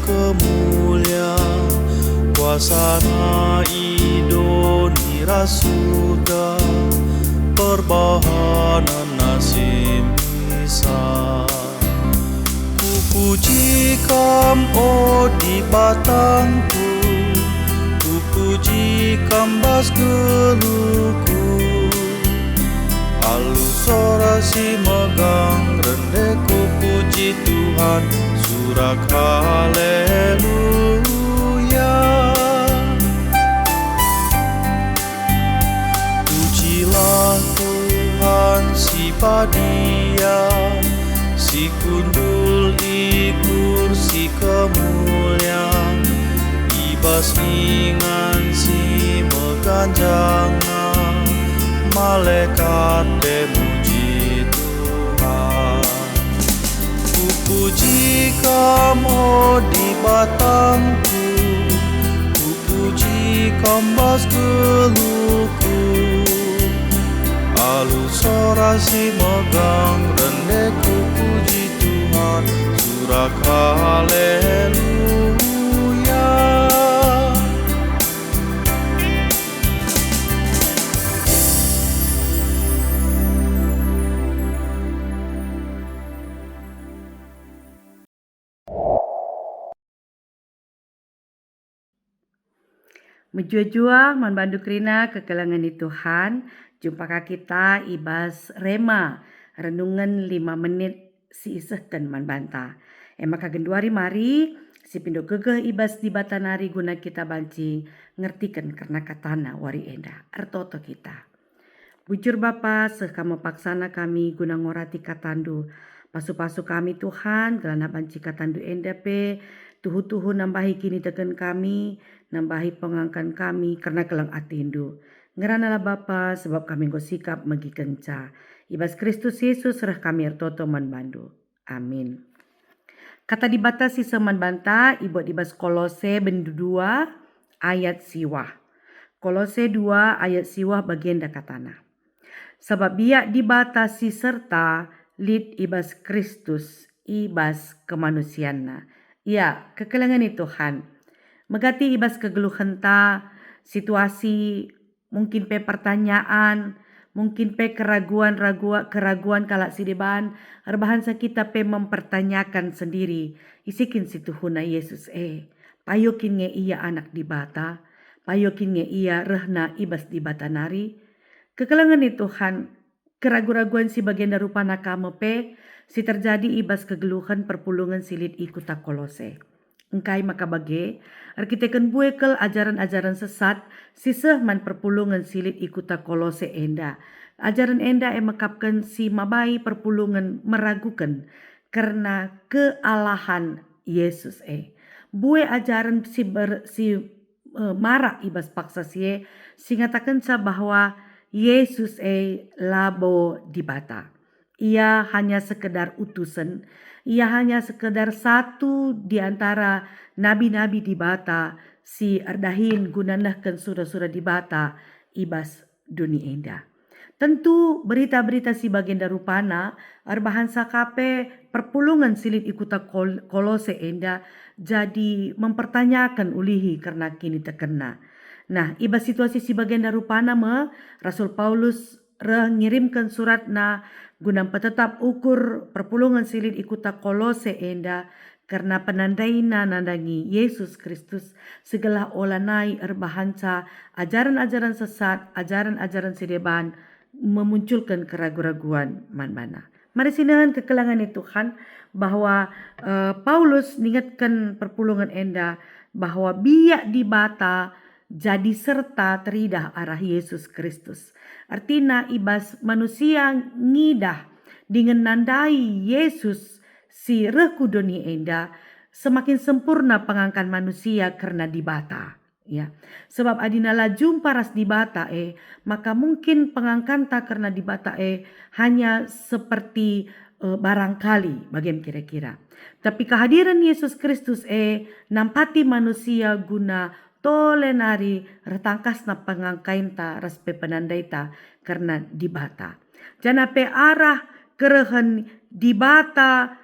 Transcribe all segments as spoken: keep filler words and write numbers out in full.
kemulian, kuasaNa i doni ras surga, perbahanen nasi misa. Kupuji Kam, o Dibatangku, kupuji Kam bas geluhku. Alu sora si megang rende kupuji Tuhan, surak haleluya. Pujilah Tuhan si badia, si kundul i kursi kemulian, i bas ingan si meganjangna, malekat pe muji Tuhan. Kupuji Kam, o Dibatangku, kupuji Kam bas geluhku. Alu sora si megang rende kupuji Tuhan, surak haleluya. Mejuah-juah man bandu kerina kekelengen ni Tuhan, jumpa ka kita i bas Rema, renungen lima menit si isehken man banta. E maka genduari mari, sipindo gegeh i bas Dibata nari guna kita banci ngertiken kerna kataNa wari enda. Ertoto kita. Bujur Bapa, seh Kam me paksana kami guna ngorati kataNdu. Pasu-pasu kami, Tuhan, gelah banci kataNdu enda pe tuhu-tuhu nambahi kiniteken kami, nambahi pengangkan kami kerna keleng ateNdu. Ngeranalah Bapa, sebab kami enggo sikap megikenca. I bas Kristus Yesus reh kami ertoto man bandu. Amin. Kata Dibata si seh man banta ibuat i bas Kolose bendu dua ayat siwah. Kolose dua ayat siwah bagenda katana. Sabap biak Dibata si serta lit i bas Kristus, i bas kemanusianNa. Ya, kekelengen ni Tuhan. Megati i bas kegeluhenta, situasi, mungkin pe pertanyaan, mungkin pe keraguan-ragua-, keraguan kalak si deban, erbahansa kita pe mempertanyakan sendiri, ise kin si tuhuna Yesus e? Payo kin nge Ia Anak Dibata? Payo kin nge Ia rehna i bas Dibata nari? Kekelengen ni Tuhan, keragu-raguan si bagenda rupana ka me pe si terjadi i bas kegeluhen perpulungen si lit i kuta Kolose. Engkai maka bage? Erkiteken mbue kal ajaren-ajaren sesat si seh man perpulungen si lit i kuta Kolose enda. Ajaren enda e mekapken si mabai perpulungen meraguken kerna kealahen Yesus e. Mbue ajaren si ber-, si, eh, marak i bas paksa si e, si ngatakenca bahwa Yesus e labo Dibata. Ia hanya sekedar utusen, Ia hanya sekedar satu di antara nabi-nabi Dibata si erdahin guna nehken sura-sura Dibata i bas doni enda. Tentu berita-berita si bagenda rupana erbahansa ka pe perpulungen si lit i kuta Kol-, Kolose enda jadi mempertanyaken ulihi kerna kinitekenna. Nah, i bas situasi si bagenda rupana me Rasul Paulus reh ngirimken suratna guna mpetetap ukur perpulungen si lit i kuta Kolose enda kerna penandaina nandangi Yesus Kristus, segelah olanai erbahanca ajaren-ajaren sesat, ajaren-ajaren si deban memunculken keragu-raguan man bana. Mari sinehen kekelengen ni Tuhan bahwa, eh, Paulus ningetken perpulungen enda bahwa biak Dibata jadi serta teridah arah Yesus Kristus. Ertina i bas manusia ngidah dingen nandai Yesus si reh ku doni enda, semakin sempurna pengangkan manusia kerna Dibata. Ya, sebab adina la jumpa ras Dibata e, maka mungkin pengangkanta kerna Dibata e hanya seperti, eh, barangkali, bagem kira-kira. Tapi kehadiren Yesus Kristus e nampati manusia guna tole nari ertangkasna pengangkainta ras pe penandaita kerna Dibata. Janah pe arah kerehen Dibata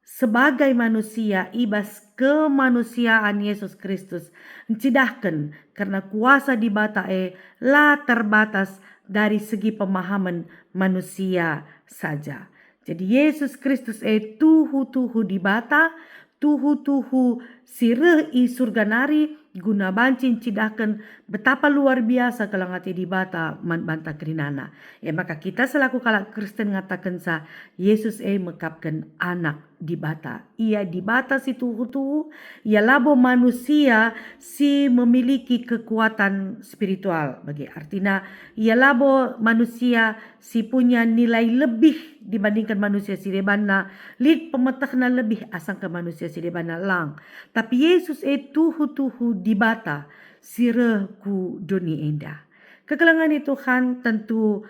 sebagai manusia i bas kemanusiaan Yesus Kristus ncidahken kerna kuasa Dibata e la terbatas dari segi pemahaman manusia saja. Jadi Yesus Kristus e tuhu-tuhu Dibata, tuhu-tuhu si reh i Surga nari guna banci ncidahken betapa luar biasa keleng ate Dibata man banta kerinana. E maka kita selaku kalak Kristen ngatakenca Yesus e mekapken Anak Dibata. Ia Dibata si tuhu-tuhu, ia labo manusia si memiliki kekuatan spiritual. Bagi artina, ia labo manusia si punya nilai lebih dibandingkan manusia si debanna, lit pemetehna lebih asangken manusia si debanna, lang. Tapi Yesus e tuhu-tuhu Dibata si reh ku doni enda. Kekelengen Tuhan, tentu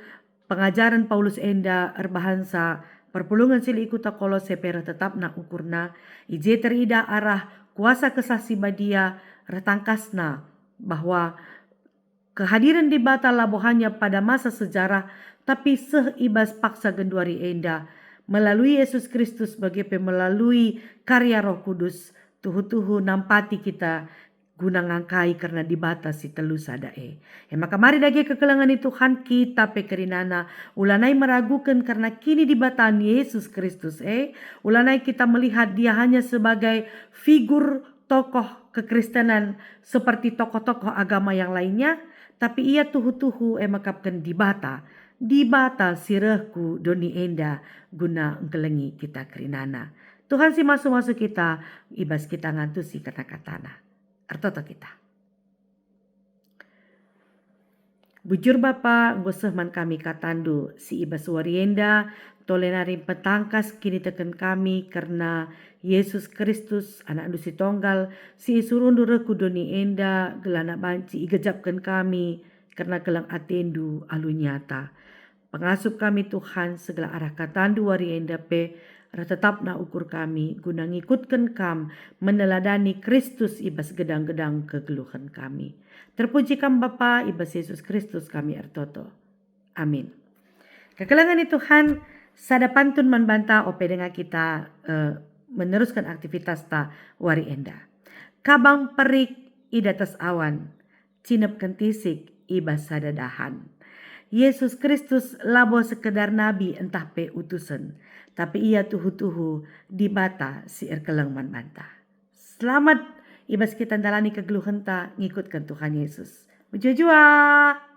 pengajaren Paulus enda erbahanca perpulungen si lit i kuta Kolose pe reh tetapna ukurna. I je teridah arah kuasa Kesah Si Badia reh tangkasna bahwa kehadiren Dibata labo hanya pada masa sejarah, tapi seh i bas paksa genduari enda. Melalui Yesus Kristus bage pe melalui karya Roh Kudus, tuhu-tuhu nampati kita guna ngangkai kerna Dibata si telu sada e. E maka mari dage kekelengen Tuhan kita pe kerinana, ulanai meraguken kerna kinidibatan Yesus Kristus e, ulanai kita melihat Dia hanya sebagai figur tokoh kekristenan seperti tokoh-tokoh agama yang lainnya, tapi Ia tuhu-tuhu e mekapken Dibata, Dibata si reh ku doni enda guna engkelengi kita kerinana. Tuhan si masu-masu kita i bas kita ngantusi kata-kataNa. Ertoto kita. Bujur Bapa, enggo seh man kami kataNdu si i bas wari enda, tole nari mpetangkas kiniteken kami kerna Yesus Kristus, AnakNdu si Tonggal, si isuruhNdu reh ku doni enda, gelahna banci igejapken kami kerna keleng ateNdu alu nyata. Pengasup kami Tuhan, segala arah kataNdu wari enda pe, reh tetapna ukur kami, guna ngikutken Kam, meneladani Kristus i bas gedang-gedang kegeluhen kami. Terpuji Kam Bapa, i bas Yesus Kristus kami ertoto. Amin. Kekelengen Tuhan, sada pantun man banta ope denga kita, eh, meneruskan aktivitasta wari enda. Kabang perik i datas awan, cinep kentisik i bas sada dahan. Yesus Kristus labo sekedar nabi ntah pe utusen, tapi Ia tuhu-tuhu Dibata si erkeleng man banta. Selamat i bas kita ndalani kegeluhenta ngikutken Tuhan Yesus. Mejuah-juah!